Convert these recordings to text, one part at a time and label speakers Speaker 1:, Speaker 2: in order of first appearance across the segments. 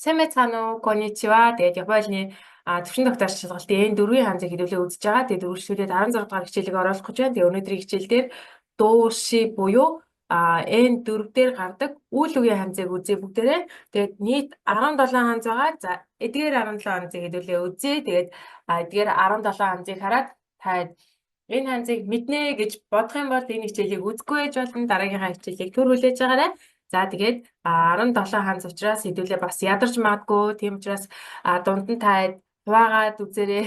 Speaker 1: Сайн байцгаана уу? Конничива. Тэгээд Японы төвшин тогтоогч шалгалтын N4-ийн ханзыг хэдүүлээ үзэж байгаа. Тэгээд үргэлжлүүлээд 16 дугаар хичээлийг оруулах гэж байна. Тэгээд өнөөдрийн хичээл дээр дуу ши буюу N4 дээр гардаг үйл үгийн ханзыг үзье бүгдээрээ. Тэгээд нийт 17 ханз байгаа. За, эдгээр 17 ханзыг хэдүүлээ үзье. Тэгээд эдгээр 17 ханзыг хараад та энэ ханзыг мэднэ гэж бодох юм бол энэ хичээлийг үзэхгүй байж болно. Дараагийнхаа хичээлийг түр хүлээж байгаарай. За, тэгээд 17 ханз учраас хэдүүлээ бас ядарч магадгүй. Тийм учраас дунд нь та хуваагаад үзээрэй.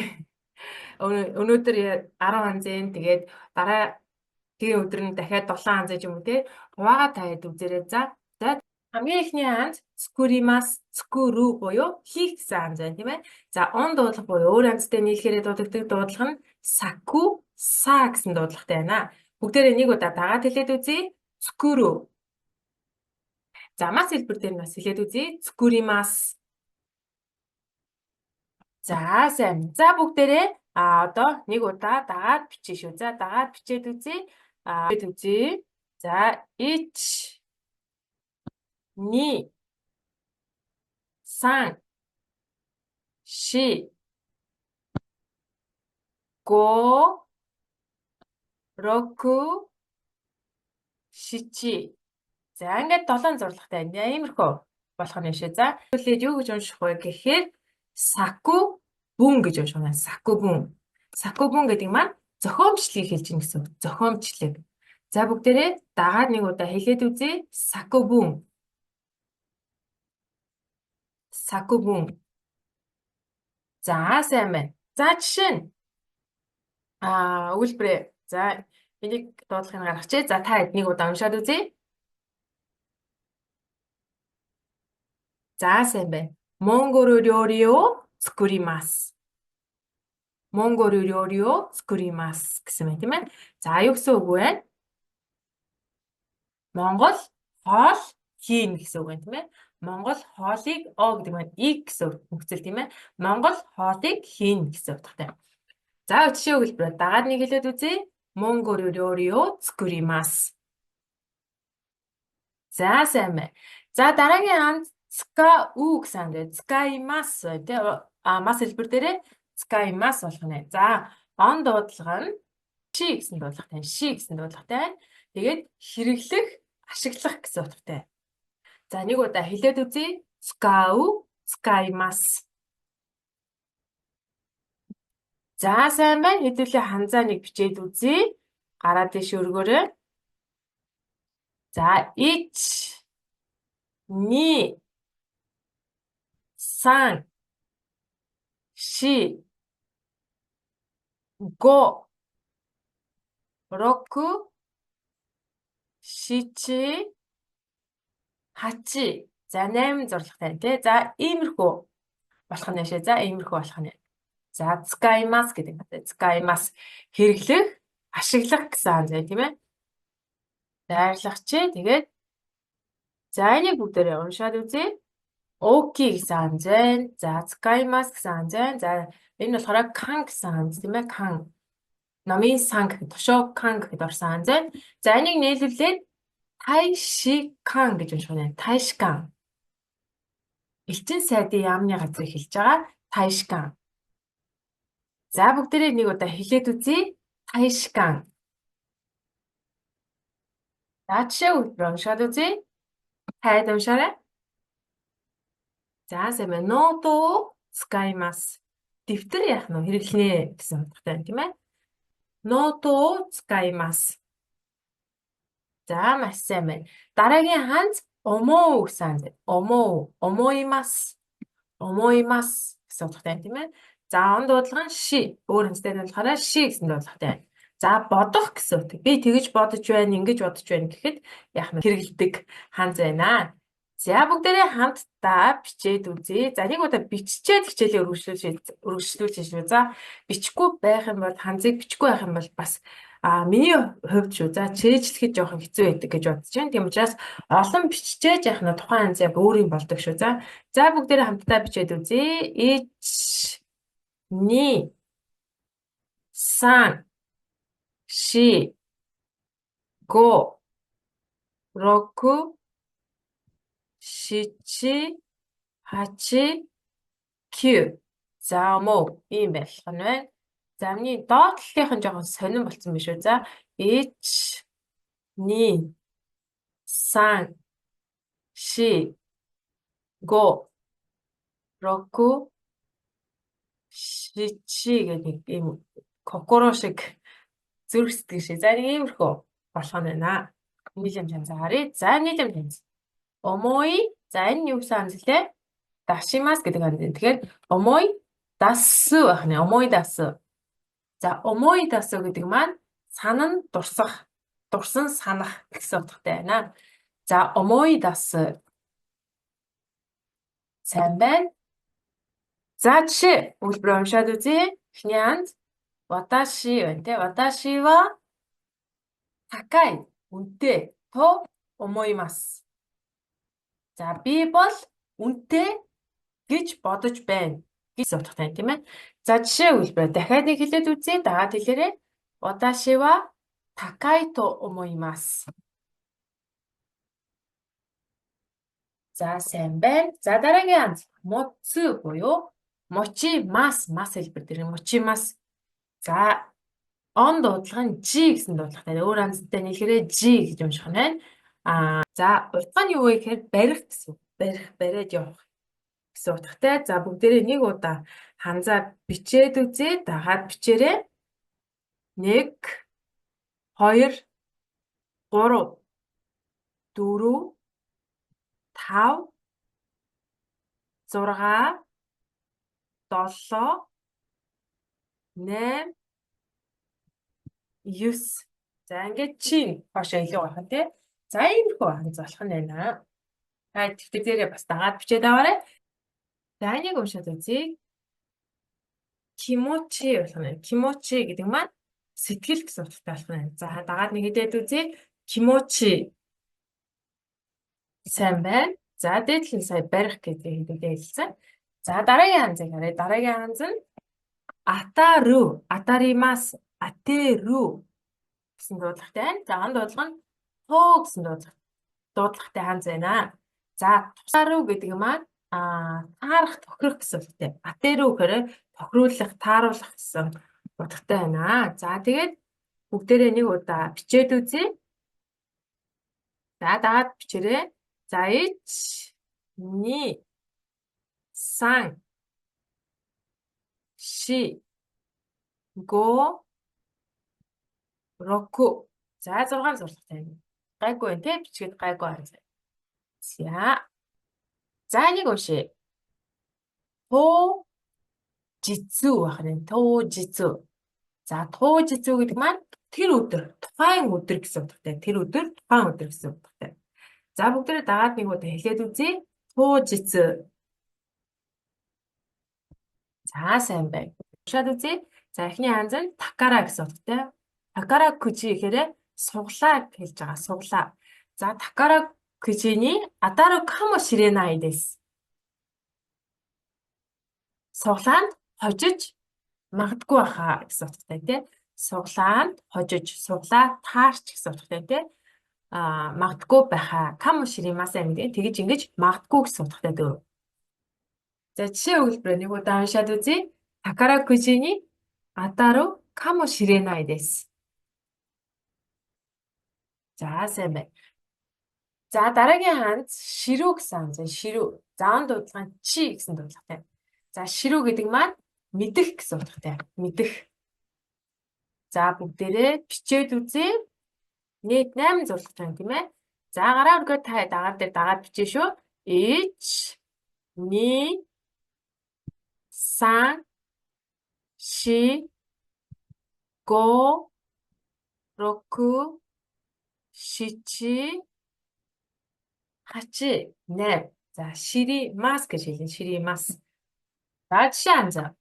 Speaker 1: Өнөөдөр 10 ханзын, тэгээд дараа тэгээ өдөр нь дахиад 7 ханз гэж юм уу те. Хуваагаад та үзээрэй. За. За, хамгийн эхний ханз 作ります, 作る буюу хийх гэсэн ханз байна, тийм ээ. За, он дуудлага буюу өөр ханзтай нийлэхээрээ дуудагддаг дуудлага нь 作, さ гэсэн дуудлагатай байна. Бүгдээрээ нэг удаа дагаад хэлээд үзье. 作る. За, ます хэлбэр дээр бас хэлээд үзье. 作ります. За, сайн. За, бүгдээрээ одоо нэг удаа дагаад бичээ шүү. За, дагаад бичээд үзье. Үзье. За, 1 2 3 4 5 6 7. За, ингээд 7 зурлагатай. Иймэрхүү болох нь шээ. За, хэлээд юу гэж унших вэ гэхээр 作文 гэж унших нь. 作文. 作文 гэдэг маань зохиомжлогийг хэлж байна гэсэн үг. Зохиомжлог. За, бүгдээрээ дагаад нэг удаа хэлээд үзье. 作文. 作文. За, сайн байна. За, жишээ нь өгүүлбэрээ. За, энийг дуудлагыг гаргачихъя. За, та нэг удаа уншаад үзье. За, сайн байна. モンゴル料理を作ります. モンゴル料理を作ります гэсэн байна, тийм ээ. За, юу гэсэн үг вэ? Монгол хоол хийнэ гэсэн үг байна, тийм ээ. Монгол хоолыг о гэдэг маань ийг гэсэн нөхцөл, тийм ээ. Монгол хоолыг хийнэ гэсэн утгатай. За, жишээ өгүүлбэр дагаад нэг хэлээд үзье. モンゴル料理を作ります. За, сайн байна. За, дараагийн ханз 使う гэсэн ханз. 使います тий, ます хэлбэр дээрээ 使います болох нэ. За, он дуудлага нь し гэсэн дуудлагатай. し гэсэн дуудлагатай. Тэгээд хэрэглэх, ашиглах гэсэн утгатай. За, нэг удаа хэлээд үзье. 使う, 使います. За, сайн байна. Хэдүүлээ ханзаа нэг бичээд үзье. Гараа дээш өргөөрэй. За, 1 2 3 4 5 6 7 8. За, 8 зурлагатай, тий. За, иймэрхүү болох нь шээ. За, иймэрхүү болох нь. За, 使います гэдэг нь. 使います хэрэглэх, ашиглах гэсэн ханз, тийм ээ. Дайрлах чи тэгээд за, энийг бүгдээрээ уншаад үзье. 大きい гэсэн ханз байна. За, 使います гэсэн ханз байна. За, энэ болохоор 館 гэсэн ханз, тийм ээ. 館. Номын сан гэхэд 図書館 гэхэд орсон ханз байна. За, энийг нийлүүлээд 大使館 гэж унших нь. 大使館. Элчин сайдын яамны газрыг хэлж байгаа. 大使館. За, бүгдээрээ нэг удаа хэлээд үзье. 大使館. За, жишээ өгүүлбэр уншаад үзье. Таад уншаарай. За, сайн байна. ノートを使います. Дэвтэр яах нь хэрэглэнэ гэсэн утгатай байна, тийм ээ. ノートを使います. За, маш сайн байна. Дараагийн ханз 思う гэсэн ханз. 思う, 思います. 思います гэсэн утгатай байна, тийм ээ. За, он дуудлага нь し. Өөр ханзтай нь болохоор し гэсэн дуудлагатай байна. За, бодох гэсэн утга. Би тэгэж бодож байна, ингэж бодож байна гэхэд яах нь хэрэглэдэг ханз байна. За, бүгдээрээ хамтдаа бичээд үзье. За, нэг удаа биччихэд хичээлээ өргөжлүүлж шүү. За, бичихгүй байх юм бол, ханзыг бичихгүй байх юм бол бас миний хувьд шүү. За, цээжлэхэд жоохон хэцүү байдаг гэж бодож байна. Тийм учраас олон биччихээж яах нь тухайн ханз яг өөр юм болдог шүү. За, за, бүгдээрээ хамтдаа бичээд үзье. 1 2 3 4 5 6 7 8, 9. За мөө ийм байх нь байна. За миний доод талынх нь жоохон сонин болсон биш үү? За 1 2 3 4 5 6 7 гэдэг нэг ийм кокоро шиг зүрх сэтгэл шиг. За нэг иймэрхүү болох нь байна. Нийлэм чанз харъя. За нийлэм чанз. Омой. За энэ юу гэсэн ханз лээ? Дашимас гэдэг ханз. Тэгэхээр омой дасу байх нэ. Омой дасу. За омой дасу гэдэг маань санан дурсах, дурсан санах гэсэн утгатай байна. За омой дасу. Сайн байна. За жишээ өгүүлбэр уншаад үзье. Эхний ханз ваташи байна те. Ваташи ва такай үнэтэй то омоимас. За би бол үнэтэй гэж бодож байна гэсэн утгатай тийм ээ. За жишээ өгүүлбэр дахиад нэг хэлээд үзье. Дагаад хэлээрэй. Ваташи ва такай то омоимас. За сайн байна. За дараагийн ханз моцу буюу мочимас мас хэлбэр дээр мочимас. За он дуудлага нь G гэсэн дуудлагатай. Өөр ханзтай нийлэхээрээ G гэж унших нь байна. За утга нь юу вэ гэхээр барих гэсэн. Барих, бариад явах гэсэн утгатай. За бүгдээрээ нэг удаа ханзаа бичээд үзье. Дагаад бичээрэй. 1 2 3 4 5 6 7 8 9. За ингээд чин хоошоо илүү гарах нь тий. За иймэрхүү ханз болох нь байна. Та дэвтэр дээрээ бас дагаад бичээд аваарай. За энийг уншаад үзье. Кимочи болох нь. Кимочи гэдэг маань сэтгэл гэсэн утгатай болох нь. За дагаад нэг хэдээд үзье. Кимочи. Сайн байна. За дээдл нь сая барих гэдгийг хэдүүлээ хэлсэн. За дараагийн ханзыг харъя. Дараагийн ханз нь атару, атаримас, атеру гэсэн дуудлагатай байна. За он дуудлага нь тоо гэсэн дуудлагатай ханз байна. За тусару гэдэг маань таарах, тохирох гэсэн утгатай. Атеру гэхээр тохируулах, тааруулах гэсэн утгатай байна. За тэгээд бүгдээрээ нэг удаа бичээд үзье. За дагаад бичээрэй. За 1 2 3 4 5 6. За 6 зурлагатай байна. Гайгүй байна те бичгээд гайгүй байна. За. За энийг уншъя. Туу жицүү байх нь. Туу жицүү. За туу жицүү гэдэг маань тэр өдөр, тухайн өдөр гэсэн утгатай. Тэр өдөр, тухайн өдөр гэсэн утгатай. За бүгдээрээ дагаад нэг удаа хэлээд үзье. Туу жицүү. За сайн байна. Уншаад үзье. За эхний ханз нь такара гэсэн утгатай. Такара күжи гэхээр суглаа хэлж байгаа. Суглаа. За такара күжиний адару камо ширэнай дэс. Суглаанд хожиж магадгүй баха гэсэн утгатай тий. Суглаанд хожиж, суглаа таарч гэсэн утгатай тий. Магадгүй байхаа. Камо ширимасаа гэдэг. Тэгэж ингэж магадгүй гэсэн утгатай дөө. За жишээ өгүүлбэрээ нэг удаа уншаад үзье. Такара күжиний адару камо ширэнай дэс. За сайн байна. За дараагийн ханз ширүү гэсэн ханз. Ширүү. За он дуудлага нь чи гэсэн дуудлагатай. За ширүү гэдэг маань мэдэх гэсэн утгатай. Мэдэх. За бүгдээрээ бичээд үзье. Нийт 8 зурлагатай юм тийм ээ. За гараа өргөө та дагаар дээр дагаад бичээ шүү. 1 2 3 4 5 6 7 8 8. За ширимас гэж хэлнэ. Ширимас. За жишээ анзаа.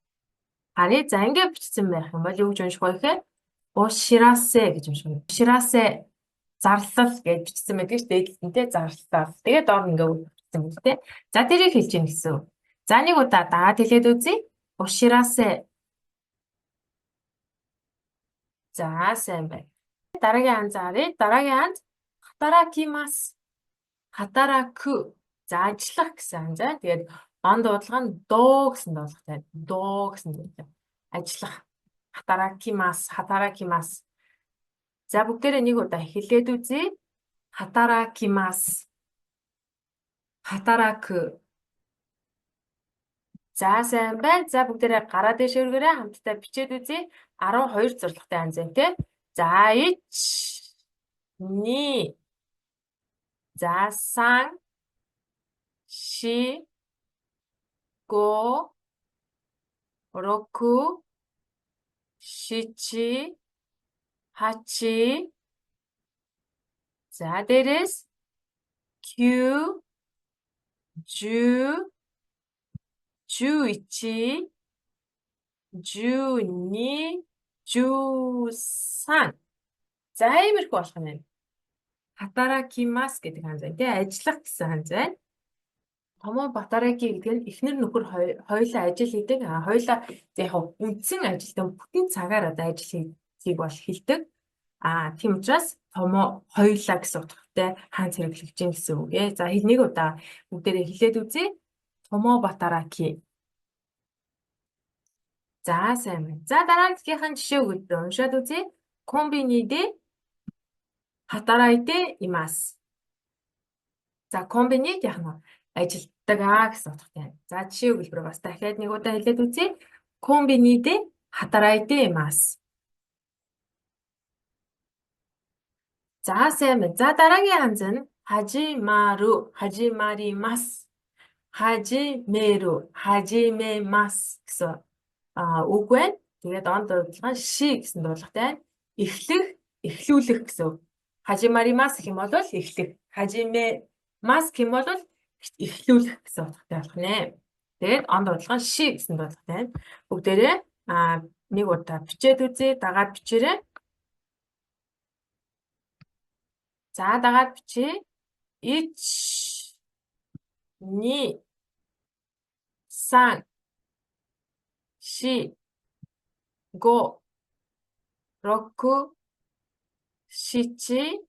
Speaker 1: Харъя. За ингэ бичсэн байх юм бол юу гэж унших вэ гэхээр уширасе гэж унших. Уширасе зарлал гэж бичсэн байдаг ш дээдлэнтэй зарлал. Тэгээд доор ингээ бичсэн үг те. За тэрийг хэлж ийн гэсэн. За нэг удаа дагаад хэлээд үзье. Уширасе. За сайн байна. Дараагийн ханз харъя. Дараагийн ханз хатаракимас. Хатараку. За ажиллах гэсэн ханз. Тэгээд Он дуудлага нь доо гэсэн дуудлагатай. Доо гэсэн дуудлага. Ажиллах. Хатаракимас, хатаракимас. За бүгдээрээ нэг удаа хэлээд үзье. Хатаракимас. Хатараку. За сайн байна. За бүгдээрээ гараа дээш өргөөрэй, хамтдаа бичээд үзье. 12 зорилготой ханз байна те. За 1 2 за 3 4 5 6 7 8 за дээрээс 9 10 11 12 13. За иймэрхүү болох нь байна. Хатаракимас гэдэг ханз байна. Тэ ажиллах гэсэн ханз байна. Томо батараки гэдэг нь эхнэр нөхөр хоёулаа ажил хийдэг. А хоёулаа яг үндсэн ажилтан бүтэн цагаар одоо ажил хийхийг бол хэлдэг. А тийм учраас томо хоёулаа гэсэн утгатай хаанц хэрэглэгдэж байна гэсэн үг ээ. За нэг удаа бүгдээрээ хэлээд үзье. Томо батараки. За сайн байна. За дараагийнх нь жишээ өгөлбөр уншаад үзье. Комбини дэ хатарайте имас. За комбинид яг нь ажилтдаг аа гэсэн утгатай. За жишээ өгүүлбэр бас дахиад нэг удаа хэлээд үзье. Комбини дэ хатарайте имас. За сайн байна. За дараагийн ханз нь хажимару, хажимаримас, хажимеру, хажимемас гэсэн үг байна. Тэгээд он дуудлага нь ши гэсэн дуудлагатай байна. Эхлэх, эхлүүлэх гэсэн үг. Хажимаримас гэх юм бол эхлэх. Хажимемас гэх юм бол эхлүүлэх гэсэн утгатай болох нэ. Тэгээд он дуудлага нь ши гэсэн дуудлагатай байна. Бүгдээрээ нэг удаа бичээд үзье, дагаад бичээрэй. За дагаад бичье. 1 2 3 4 5 6 7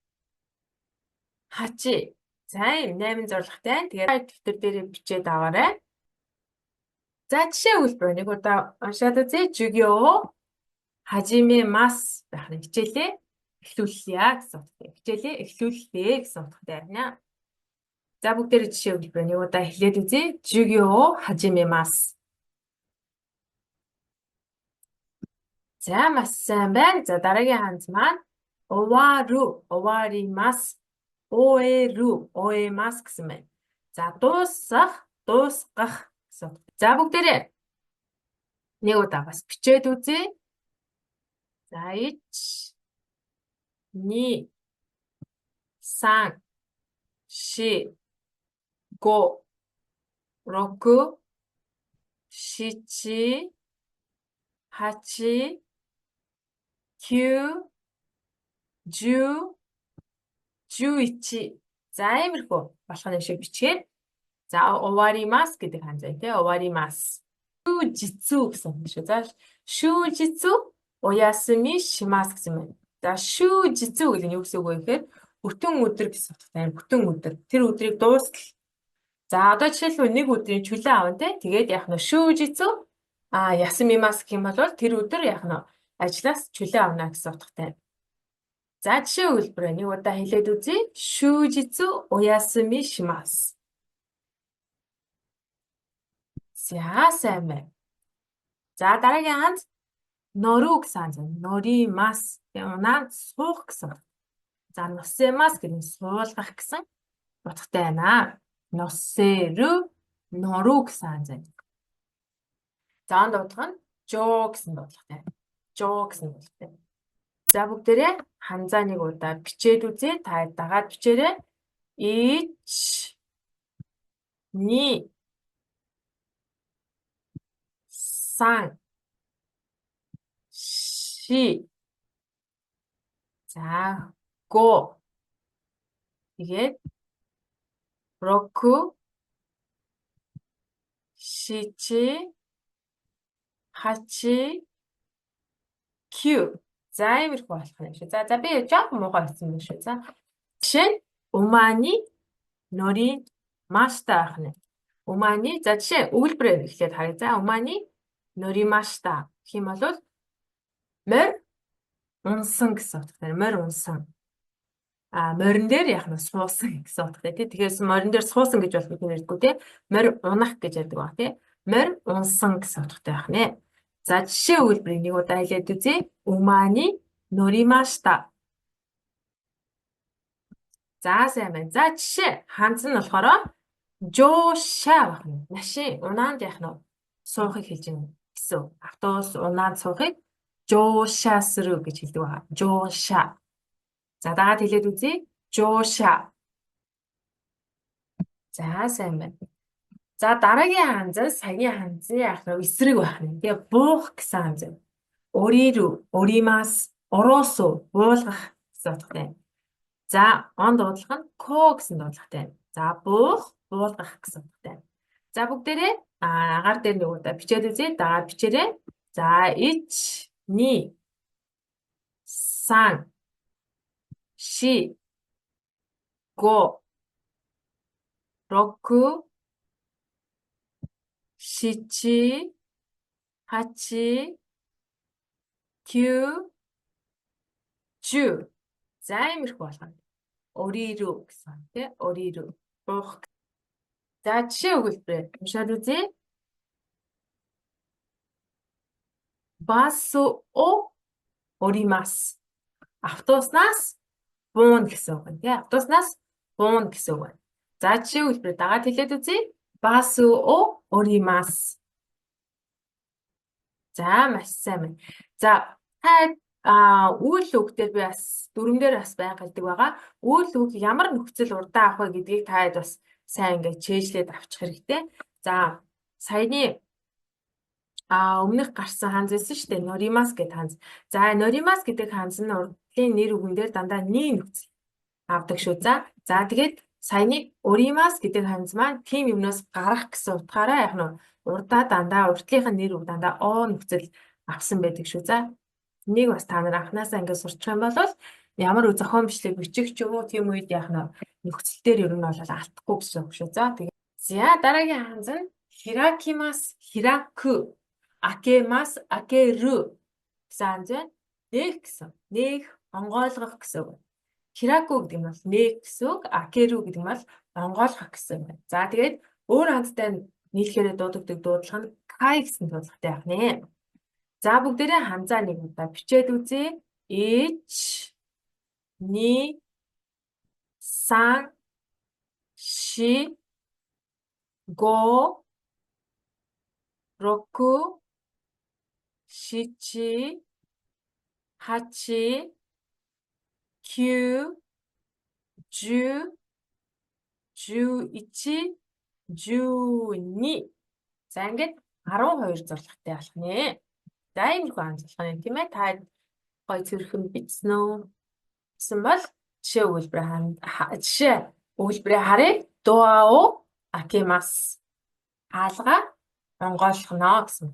Speaker 1: 8. За ийм 8 зорилготой. Тэгээд дэвтэр дээр бичээд аваарай. За жишээ өгүүлбэр нэг удаа уншаад үзье. Жүгё хажимемас байх нь хичээлээ эхлүүллээ гэсэн утгатай. Хичээлээ эхлүүллээ гэсэн утгатай байна. За бүгдээрээ жишээ өгүүлбэр нэг удаа эхлээд үзье. Жүгё хажимемас. За маш сайн байна. За дараагийн ханз маань овару, оваримас, оэру, оэмас гэсэн байна. За дуусах, дуусгах гэсэн. За бүгдээрээ нэг удаа бас бичээд үзье. За 1 2 3 4 5 6 7 8 9 10 11. За иймэрхүү болох нь шиг бичгээд. За оваримас гэдэг ханз байна тий. Оваримас. Шүүжицү гэсэн юм шүү. За шүүжицү оясми шимас гэсэн байна. За шүүжицү гэдэг нь юу гэсэн үг вэ гэхээр бүтэн өдөр гэсэн утгатай. Бүтэн өдөр. Тэр өдрийг дуустал. За одоо жишээлбэл нэг өдрийн чөлөө авна тий. Тэгээд яах нь шүүжицү ясмимас гэх юм бол тэр өдөр яах нь ажлаас чөлөө авна гэсэн утгатай. За жишээ өгүүлбэрээ нэг удаа хэлээд үзье. Шүүжицү оясми шимас. За сайн байна. За дараагийн ханз нору гэсэн ханз байна. Норимас. Унаа суух гэсэн. За носемас гэдэг нь суулгах гэсэн утгатай байна. Носеру нору гэсэн ханз байна. За он дуудлага нь жоо гэсэн дуудлагатай. Жоо гэсэн дуудлагатай. За бүгдээрээ ханзаа нэг удаа бичээд үзье. Та дагаад бичээрэй. 1 2 3 4 за 5 тэгээд 6 7 8 9. За иймэрхүү болох юм шүү. За за би жоохон муухай хэлсэн байх шүү. За жишээ нь умани нори машта байх нь. 馬に за жишээ өгүүлбэрээр эхлээд харъя. За 馬に乗りました гэх юм бол морь унсан гэсэн утгатай. Морь унсан. А морин дээр яг нь суусан гэсэн утгатай тий. Тэгэхээр морин дээр суусан гэж бол бид нэрдэггүй тий. Морь унах гэж ярьдаг баг тий. Морь унсан гэсэн утгатай байх нэ. За жишээ өгүүлбэрийг нэг удаа хэлээд үзье. 馬に乗りました. За сайн байна. За жишээ ханз нь болохоор 乗車 байна. Машин унаанд яах нь суухыг хэлж байна гэсэн. Автобус унаанд суухыг 乗車する гэж хэлдэг байна. 乗車. За дагаад хэлээд үзье. 乗車. За сайн байна. За дараагийн ханз нь саяны ханзны яах нь эсрэг байх нь. Тэгээ буух гэсэн ханз. 降りる, 降ります, 下ろす, буулгах гэсэн утгатай. За он дуудлага нь ко гэсэн дуудлагатай. За буух, буулгах гэсэн утгатай. За бүгдээрээ агаар дээр нэг удаа бичээд үзье. Дагаад бичээрэй. За 1 2 3 4 5 6 7 8 9 10. За иймэрхүү болгоно. 降りる гэсэн тий. 降りる буух. За жишээ өгүүлбэрээр уншаад үзье. バスを降ります. Автобуснаас бууна гэсэн үг байна тий. Автобуснаас бууна гэсэн үг байна. За жишээ өгүүлбэрээр дагаад хэлээд үзье. バスを降ります. За маш сайн байна. За та үйл үг дээр би бас дүрэм дээр бас байнга хэлдэг байгаа. Үйл үг ямар нөхцөл урдаа авах вэ гэдгийг та хэд бас сайн ингээд чэйжлээд авчих хэрэгтэй. За саяны өмнөх гарсан ханз байсан шүү дээ. 乗ります гэдэг ханз. За 乗ります гэдэг ханз нь урдлын нэр үгэн дээр дандаа に нөхцөл авдаг шүү. За за тэгээд саяны 降ります гэдэг ханз маань тийм юмнаас гарах гэсэн утгаараа яг нь урдаа дандаа урдлынх нь нэр үг дандаа を нөхцөл авсан байдаг шүү. За энийг бас та нар анхнаасаа ингээд сурчих юм бол ямар зохион бичлэг бичих ч юм уу тийм үед яг нь нөхцөл дээр ер нь бол алдахгүй гэсэн үг шүү. За тэгээ. За дараагийн ханз нь 開きます, 開く, 開けます, 開ける гэсэн ханз байна. Нээх гэсэн. Нээх, онгойлгох гэсэн үг. 開く гэдэг нь бол нээх гэсэн үг, 開ける гэдэг нь бол онгойлгох гэсэн үг байна. За тэгээд өөр ханзтай нийлэхээр дуудагддаг дуудлага нь かい гэсэн дуудлагатай байх нэ. За бүгдээрээ ханзаа нэг удаа бичээд үзье. 1 2 3 4 5 6 7 8 9 10 11 12. За ингээд 12 зурлагатай болох нэ. За иймэрхүү ханз болох нь тийм ээ. Та гоё цэвэрхэн бичсэн үү? Гэсэн бол жишээ өгүүлбэр жишээ өгүүлбэрээ харъя. ドアを開けます. Хаалгаа онгойлгоно гэсэн.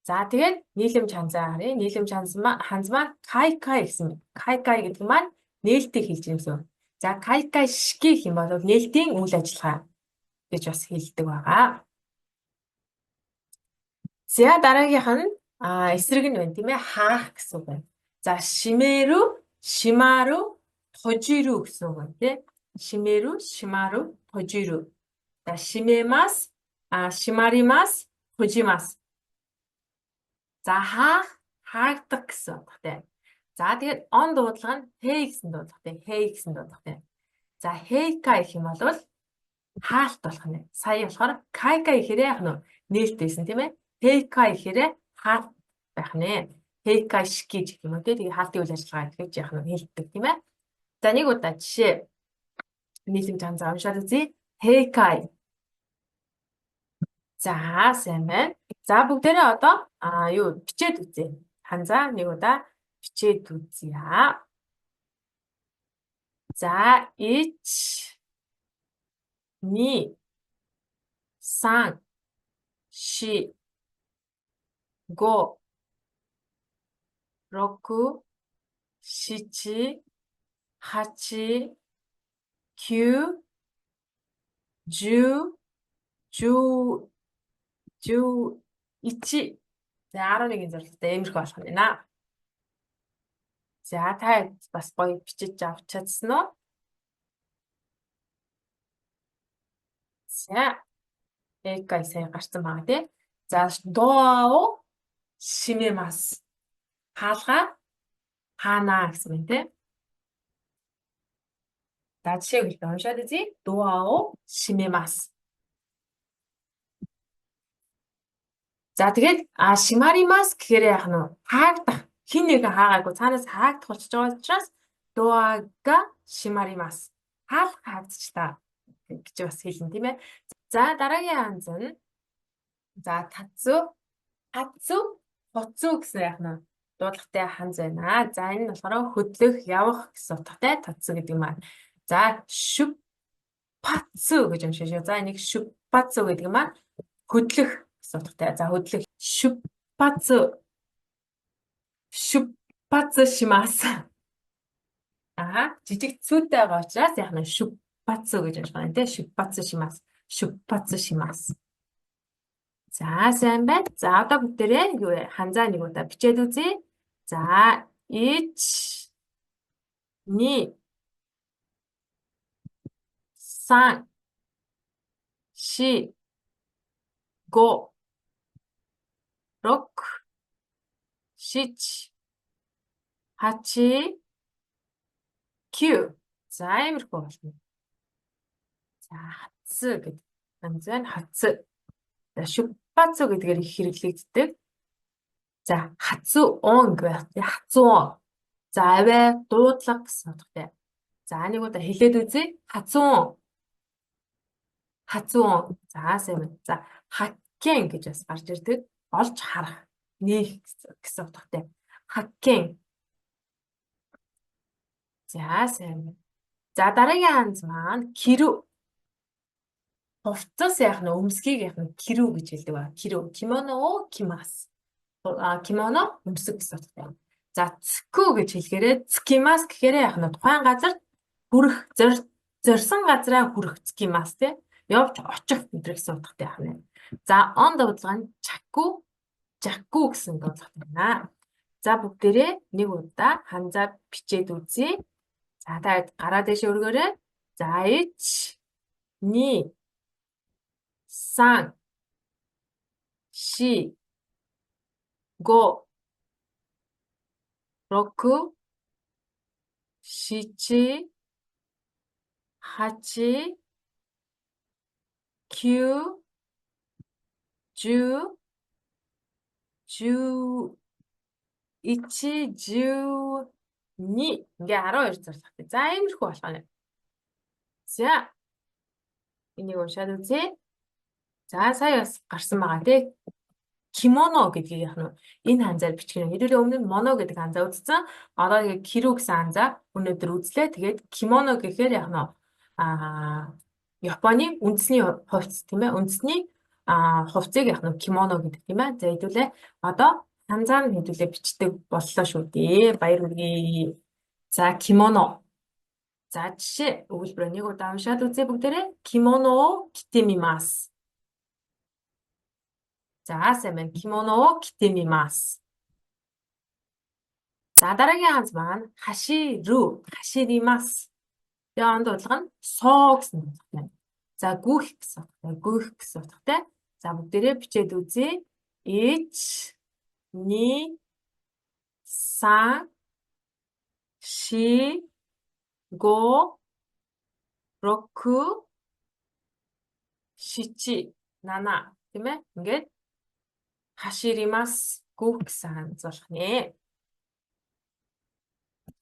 Speaker 1: За тэгээд нийлэмж ханзаа харъя. Нийлэмж ханз маань 開会 гэсэн. 開会 гэдэг маань нээлтийг хэлж юм гэсэн. За 開会式 гэх юм бол нээлтийн үйл ажиллагаа гэж бас хэлдэг байгаа. За дараагийнх нь эсрэг нь байна тийм ээ, хаах гэсэн үг байна. За 閉める, 閉まる, 閉じる гэсэн үг байна тийм. 閉める, 閉まる, 閉じる. За 閉めます, 閉まります, 閉じます. За хаах, хаагдах гэсэн утгатай. За тэгээд он дуудлага нь 閉 гэсэн дуудлагатай. 閉 гэсэн дуудлагатай. За 閉会 гэх юм бол хаалт болох нь. Сая болохоор 開会 гэхээр яг нь нээлт байсан тийм ээ. 閉会 гэхээр хаалт байх нэ. 閉会式 гэх юм уу тий. Тэгээ хаалтын үйл ажиллагаа гэж яг нь хэлдэг тийм ээ. За нэг удаа жишээ нийлэмж ханзаа уншаад үзье. 閉会. За сайн байна. За бүгдээрээ одоо юу бичээд үзье. Ханзаа нэг удаа бичээд үзье. За 1 2 3 4 5 6 7 8 9 10 10 11. За 11-ийн зорилготой иймэрхүү болох нь байна. За та бас гоё бичиж авч чадсан уу? За 一回 сайн гарсан байгаа тий. За ドアを 閉めます. Хаалгаа хаана гэсэн юм тий. За жишээ өгөлт уншаад үзье. ドアを 閉めます. За тэгээд 閉まります гэхээр яах нь вэ? Хаагдах. Хэн нэгэн хаагаагүй цаанаас хаагдах болчихж байгаа учраас ドアが閉まります. Хаалга хаагдчихлаа гэж бас хэлнэ тийм ээ. За дараагийн ханз нь за 立つ, 発, 歩つ гэсэн яах нь дуудлагатай ханз байна. За энэ нь болохоор хөдлөх, явах гэсэн утгатай 立つ гэдэг маань. За 出発 гэж уншиж. За энийг 出発 гэдэг маань хөдлөх гэсэн утгатай. За хөдлөх 出発 出発します. Аа жижиг цүүтэй байгаа учраас яг нь 出発 гэж унших байна тий. 出発します. 出発します. За сайн байна. За одоо бүгдээрээ юу вэ? Ханзаа нэг удаа бичээд үзье. За 1 2 3 4 5 6 7 8 9. За иймэрхүү болно. За 発 гэдэг ханз байна. 発. За 出発 гэдгээр их хэрэглэгддэг. За 発音 гэх 発音. За авиа дуудлага гэсэн утгатай. За нэг удаа хэлээд үзье. 発音. 発音. За сайн байна. За 発見 гэж бас гарч ирдэг. Олж харах, нээх гэсэн утгатай. 発見. За сайн байна. За дараагийн ханз маань 着る. Хувцас яах нь өмсгийг яах нь 着る гэж хэлдэг ба. 着る. 着物 着ます. А 着物 өмсөг гэсэн утгатай. За 着く гэж хэлэхээрээ 着きます гэхээр яах нь тухайн газар хүрэх, зорьсон газраа хүрэх 着きます тий. Явж очих гэдэг гэсэн утгатай яах нь. За он дуудлага нь 着 着 гэсэн дуудлагатай байна. За бүгдээрээ нэг удаа ханзаа бичээд үзье. За та гараа дээшээ өргөөрэй. За 1 2 3 4 5 6 7 8 9 10 11 12 ингээ 12 зорилготой. За иймэрхүү болох нь. За энийг уншаад үзье. За сая бас гарсан байгаа тий. 着物 гэдгийг яг нь энэ ханзаар бичих нь. Хэдүүлээ өмнө нь 物 гэдэг ханзаа үзсэн. Одоо тэгээ 着る гэсэн ханзаа өнөөдөр үзлээ. Тэгээд 着物 гэхээр яг нь Японы үндэсний хувцас тийм ээ. Үндэсний хувцсыг яг нь 着物 гэдэг тийм ээ. За хэдүүлээ одоо ханзаа нь хэдүүлээ бичдэг боллоо шүү дээ. Баяр хүргэе. За 着物. За жишээ өгүүлбэрээ нэг удаа уншаад үзье бүгдээрээ. 着物 着てみます. За сайн байна. 着物 着てみます. За дараагийн ханз маань 走る, 走ります. Тэгээ он дуудлага нь 走 гэсэн дуудлагатай. За гүйх гэсэн утгатай, гүйх гэсэн утгатай. За бүгдээрээ бичээд үзье. 1 2 3 4 5 6 7 7 тийм ээ? Ингээд 走ります гүйх гэсэн ханз болох нэ.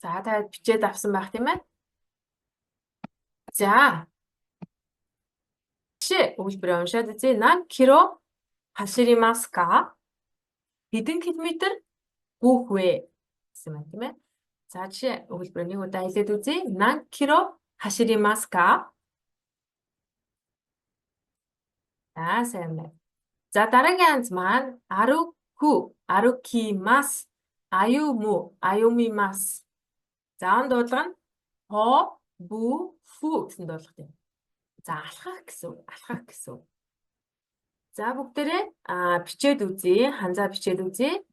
Speaker 1: За та бичээд авсан байх тийм ээ? За. Жишээ өгүүлбэрээ уншаад үзье. 何キロ走りますか? Хэдэн километр гүйх вэ гэсэн байна тийм ээ? За жишээ өгүүлбэрээ нэг удаа хэлээд үзье. 何キロ走りますか? За сайн байна. За дараагийн ханз маань 歩く, 歩きます, 歩む, 歩みます. За он дуудлага нь 歩, ぶ, ふ гэсэн дуудлагатай. За алхах гэсэн үг, алхах гэсэн үг. За бүгдээрээ бичээд үзье. Ханзаа бичээд үзье.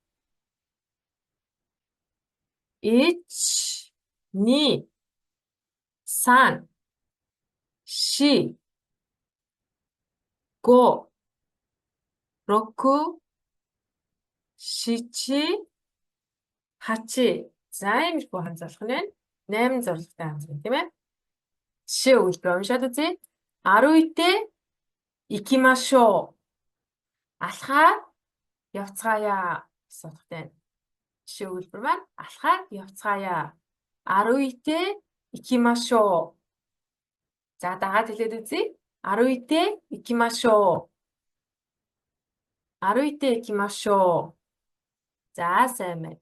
Speaker 1: 1 2 3 4 5 6 7 8. За иймэрхүү ханз болох нь байна. 8 зурлагтай ханз байна, тийм ээ. Жишээ өгүүлбэр уншаад үзье. 歩いて行きましょう. Алхаад явцгаая гэсэн утгатай байна. Жишээ өгүүлбэр маань алхаад явцгаая. 歩いて行きましょう. За дагаад хэлээд үзье. 歩いて行きましょう. 歩いて行きましょう. За сайн байна.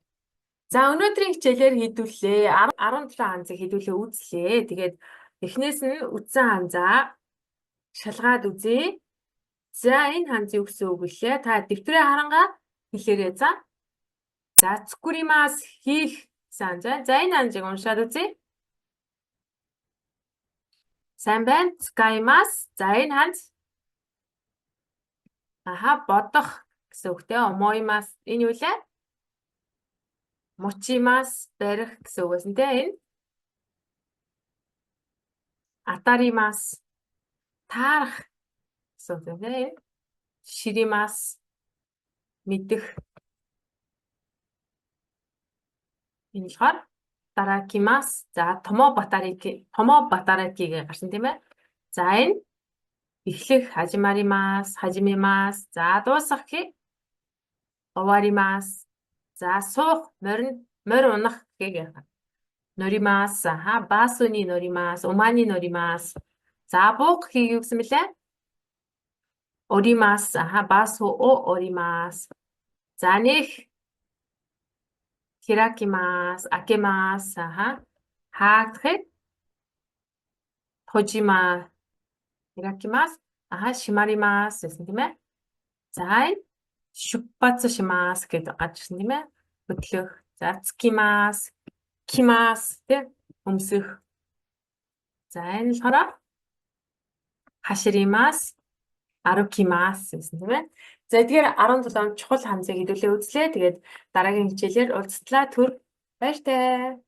Speaker 1: За өнөөдрийн хичээлээр хэдүүлээ 17 ханзыг хэдүүлээ үзлээ. Тэгээд эхнээс нь үзсэн ханзаа шалгаад үзье. За энэ ханз юу гэсэн үг вэ? Та дэвтрээ харангаа хэлээрэй за. За 作ります хийх гэсэн ханз. За энэ ханзыг уншаад үзье. Сайн байна. 使います. За энэ ханз аха бодох гэсэн үгтэй. 思います. Энэ юу лээ? 持ちます барих гэсэн үг байсан тийм энэ. 当たります. Таарах гэсэн үг тийм энэ. 知ります. Мэдэх. Энэ болохоор 働きます. За 共働き共働き гэж гарсан тийм ээ. За энэ эхлэх 始まります, 始めます. За дуусгах гэхийг 終わります. За суух, морин морь унах гэхийг 乗ります. Аха, バスに乗ります, 馬に乗ります. За буух гэхийг юу гэсэн бэлээ? 降ります. Аха, バスを降ります. За нээх 開きます, 開けます. Аха. Хаагдахыг 閉じます. 開きます. Аха, 閉まりますгэсэн тийм ээ. За энэ 出発しますгэдээ гарч ирсэн тийм ээ. Хөдлөх. За 着きます, 着ます тийм өмсөх. За энэ болохоор 走ります, 歩きますгэсэн тийм ээ. За эдгээр 17 чухал ханзыг хэдүүлээ үзлээ. Тэгээд дараагийн хичээлээр уулзтлаа. Түр баяртай.